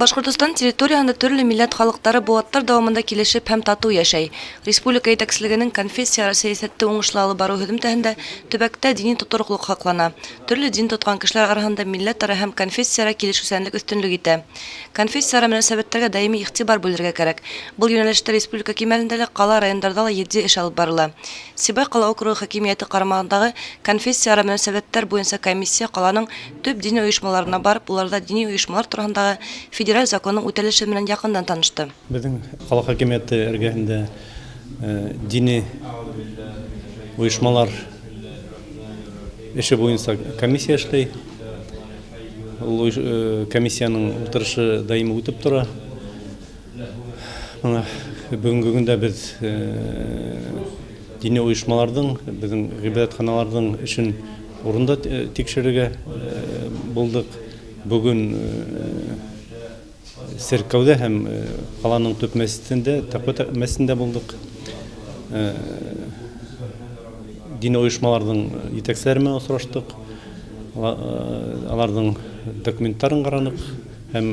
Башкортостан территорияһында төрлө милләт халыҡтары быуаттар дауамында килешеп һәм татыу йәшәй. Республика етәкселегенең конфессияара сәйәсәтте уңышлы алып барыуы һөҙөмтәһендә төбәктә дини тотороҡлоҡ һаҡлана. Төрлө дин тотҡан кешеләр араһында милләтара һәм конфессияара килешеүсәнлек өҫтөнлөк итә. Конфессияара мөнәсәбәттәргә даими иғтибар бүлергә кәрәк. Был йүнәлештә республика кимәлендә лә, ҡала, райондарҙа ла етди эш алып барыла. Сибай ҡала округы хакимиәте ҡарамағындағы конфессияара мөнәсәбәттәр буйынса комиссия ҡаланың төп дини ойошмаларына барып, уларҙа дини ойошмалар тураһындағы федераль законның үтәлеше менән яҡындан танышты. Беҙҙең ҡала хакимиәте эргәһендә дини ойошмалар эше буйынса комиссия эшләй. Ул комиссияның ултырышы даими үтеп тора. Мына бөгөнгө көндә беҙ дини ойошмаларҙың, беҙҙең ғибәҙәтханаларҙың эшен урында тикшерергә булдыҡ. Бөгөн серкәүҙә һәм ҡаланың төп мәсетендә, Тәҡүә мәсетендә булдыҡ. Дини ойошмаларҙың етәкселәре менән осраштыҡ. Аларҙың документтарын ҡараныҡ һәм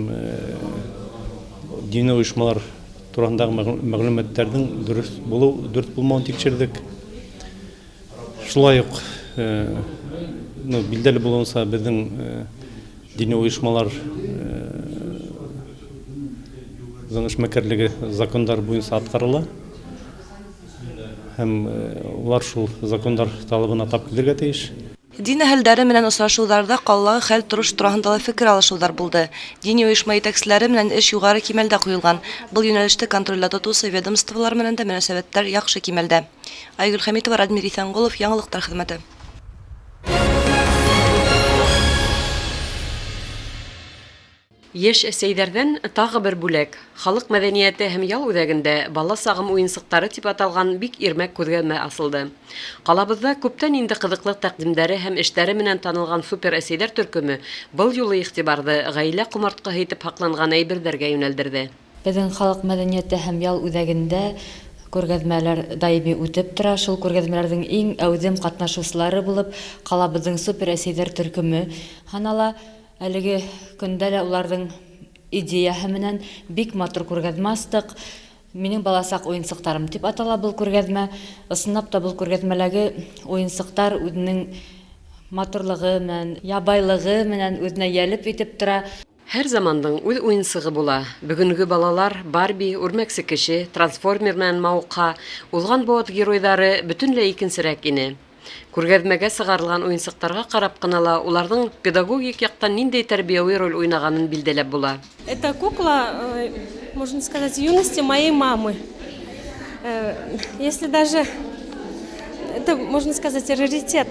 дини ойошмалар тураһындағы мәғлүмәттәрҙең дөрөҫ булыу, дөрөҫ булмауын тикшерҙек. Шулай уҡ, ну, билдәле булыуынса, беҙҙең дини ойошмалар эшмәкәрлеге закондар буйынса атҡарыла. Һәм улар шул закондар талабына тап килергә тейеш. Дин әһелдәре менән осрашыуҙарҙа ҡалалағы хәл-торош тураһында ла фекер алышыуҙар булды. Дини ойошма етәкселәре менән эш юғары кимәлдә ҡуйылған. Был йүнәлеште контролдә тотоусы ведомстволар менән дә мөнәсәбәттәр яҡшы кимәлдә. Айгөл Хәмитова, Радмир Иҫәнғолов, Яңылыҡтар хеҙмәте. Йәш әсәйҙәрҙән тағы бер бүләк. Халыҡ мәҙәниәте һәм ял үҙәгендә Бала сағым уйынсыҡтары тип аталған бик ирмәк күргәҙмә асылды. Ҡалабыҙҙа күптән инде ҡыҙыҡлы тәҡдимдәре һәм эштәре менән танылған супер әсәйҙәр төркөмө был юлы иғтибарҙы ғаилә ҡомартҡыһы итеп һаҡланған әйберҙәргә йүнәлдерҙе. Беҙҙең халыҡ мәҙәниәте һәм ял үҙәгендә күргәҙмәләр даими үтеп тора. Шул күргәҙмәләрҙең иң әүҙем ҡатнашыусылары булып ҡалабыҙҙың супер әсәйҙәр төркөмө һанала. Әлеге көндә лә уларҙың идеяһы менән бик матур күргәҙмә астыҡ. Минең баласаҡ уйынсыҡтарым тип атала был күргәҙмә. Ысынлап та был күргәҙмәләге уйынсыҡтар үҙенең матурлығы менән, ябайлығы менән үҙенә йәлеп итеп тора. Һәр замандың үҙ уйынсығы була. Бөгөнгө балалар Барби, Үрмәксе кеше, Трансформер менән мауыҡһа, уҙған быуат геройҙары бөтөнләй икенсерәк ине. Күргәҙмәгә сығарылған уйынсыҡтарға ҡарап ҡына ла уларҙың педагогик яҡтан ниндәй тәрбиәүи роль уйнағанын билдәләп була. Это кукла, можно сказать, юности моей мамы. Если даже, это, можно сказать, раритет.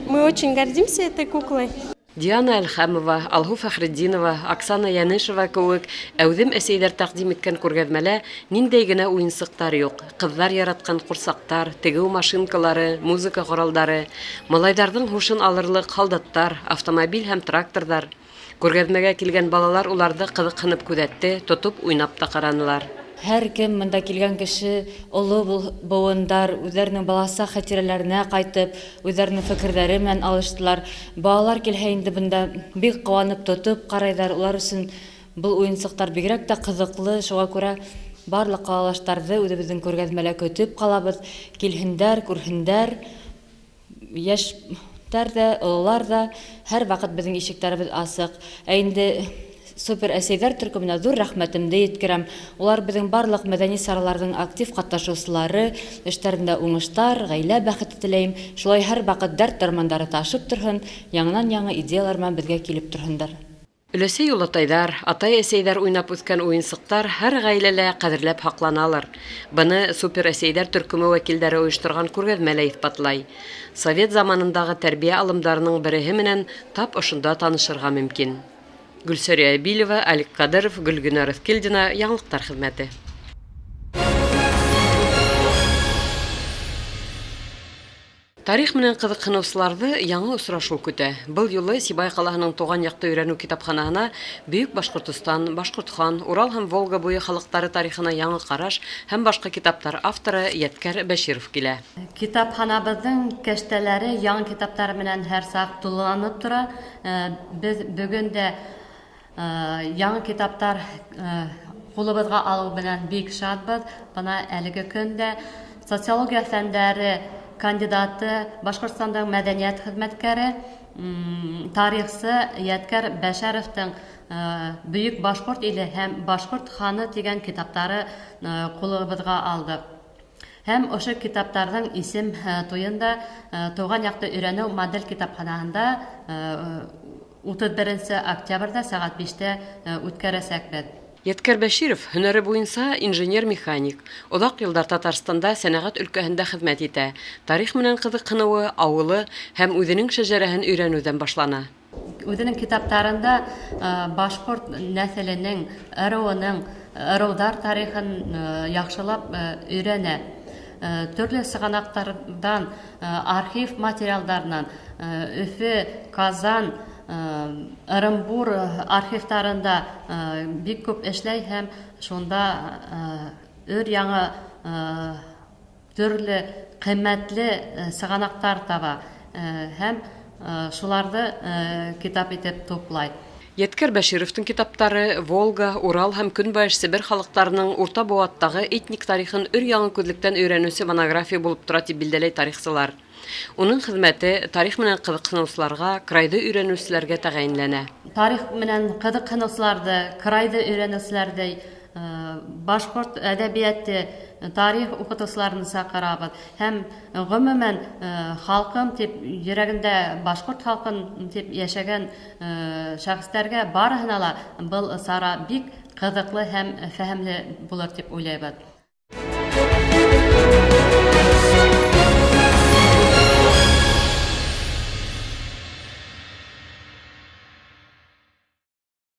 Мы очень гордимся этой куклой. Диана Әлхәмова, Алһыу Фәхретдинова, Оксана Янышева кеүек әүҙем әсәйҙәр тәҡдим иткән күргәҙмәлә ниндәй генә уйынсыҡтар юҡ. Ҡыҙҙар яратҡан ҡурсаҡтар, тегеү машинкалары, музыка ҡоралдары, малайҙарҙың һушын алырлыҡ һалдаттар, автомобиль һәм тракторҙар. Күргәҙмәгә килгән балалар уларҙы ҡыҙыҡһынып күҙәтте, тотоп уйнап та ҡаранылар. Һәр кем бында килгән кеше оло быуындар үҙҙәренең баласаҡ хәтирәләренә ҡайтып, үҙҙәренең фекерҙәре менән алыштылар. Балалар килһә инде бында бик ҡыуанып тотоп ҡарайҙар. Улар өсөн был уйынсыҡтар бигерәк тә ҡыҙыҡлы. Шуға күрә барлыҡ ҡалалаштарҙы үҙебеҙҙең күргәҙмәлә көтөп ҡалабыҙ. Килһендәр, күрһендәр. Йәштәр ҙә, ололар ҙа һәр ваҡыт беҙҙең ишектәребеҙ асыҡ. Ә инде супер әсәйҙәр төркөмөнә ҙур рәхмәтемде еткерәм. Улар беҙҙең барлыҡ мәҙәни сараларҙың актив ҡатнашыусылары, эштәрендә уңыштар, ғаилә бәхете теләйем. Шулай һәр ваҡыт дәрт-дармандары ташып торһон, яңынан-яңы идеялар менән беҙгә килеп торһондар. Өләсәй-олатайҙар, атай-әсәйҙәр уйнап үҫкән уйынсыҡтар һәр ғаиләлә ҡәҙерләп һаҡланалар. Быны супер әсәйҙәр төркөмө вәкилдәре ойошторған күргәҙмә лә иҫбатлай. Совет заманындағы тәрбиә алымдарының береһе менән тап ошонда танышырға мөмкин. Гөлсәрия Әбилева, Алик Ҡадыров, Гөлгенә Рыҫкилдина, Яңылыҡтар хеҙмәте. Тарих менән ҡыҙыҡһыныусыларҙы яңы осрашыу көтә. Был юлы Сибай ҡалаһының Тыуған яҡты өйрәнеү китапханаһына Бөйөк Башҡортостан, Башҡортхан, Урал һәм Волга буйы халыҡтары тарихына яңы ҡараш һәм башҡа китаптар авторы Йәткәр Бәширов килә. Китапханабыҙҙың кәштәләре яңы китаптар менән һәр саҡ тулыланып тора. Беҙ бөгөн дә яңы китаптар ҡулыбыҙға алыу менән бик шатбыҙ. Бына әлеге көндә социология фәндәре кандидаты, Башҡортостандың мәҙәниәт хеҙмәткәре, тарихсы Йәткәр Бәшәровтың Бөйөк башҡорт иле һәм Башҡорт ханы тигән китаптары ҡулыбыҙға алдыҡ. Һәм ошо китаптарҙың исем туйын да Тыуған яҡты өйрәнеү модель китапханаһында 31 октябрҙә сәғәт 5-тә үткәрәсәкбеҙ. Йәткәр Бәширов һөнәре буйынса инженер-механик. Оҙаҡ йылдар Татарстанда сәнәғәт өлкәһендә хеҙмәт итә. Тарих менән ҡыҙыҡһыныуы ауылы һәм үҙенең шәжәрәһен өйрәнеүҙән башлана. Үҙенең китаптарында башҡорт нәҫеленең, ырыуының, ырыуҙар тарихын яҡшылап өйрәнә. Төрлө сығанаҡтарҙан, архив материалдарынан, Өфө, Казан, Ырымбур архивтарында бик күп эшләй һәм шунда өр яңы төрлө ҡиммәтле сығанаҡтар таба һәм шуларҙы китап итеп туплай. Йәткәр Бәшировтың китаптары Волга, Урал һәм Көнбайыш Себер халыҡтарының урта быуаттағы этник тарихын өр яңы күҙлектән өйрәнеүсе монография булып тора, тип билдәләй тарихсылар. Уның хеҙмәте тарих менән ҡыҙыҡһыныусыларға, крайҙы өйрәнеүселәргә тәғәйенләнә. Тарих менән ҡыҙыҡһыныусыларҙы, крайҙы өйрәнеүселәрҙе, башҡорт әҙәбиәте, тарих уҡытыусыларын саҡырабыҙ. Һәм ғөмүмән халҡым тип, йөрәгендә башҡорт халҡын тип йәшәгән шәхестәргә барыһына ла был сара бик ҡыҙыҡлы һәм фәһемле булыр тип уйлайбыҙ.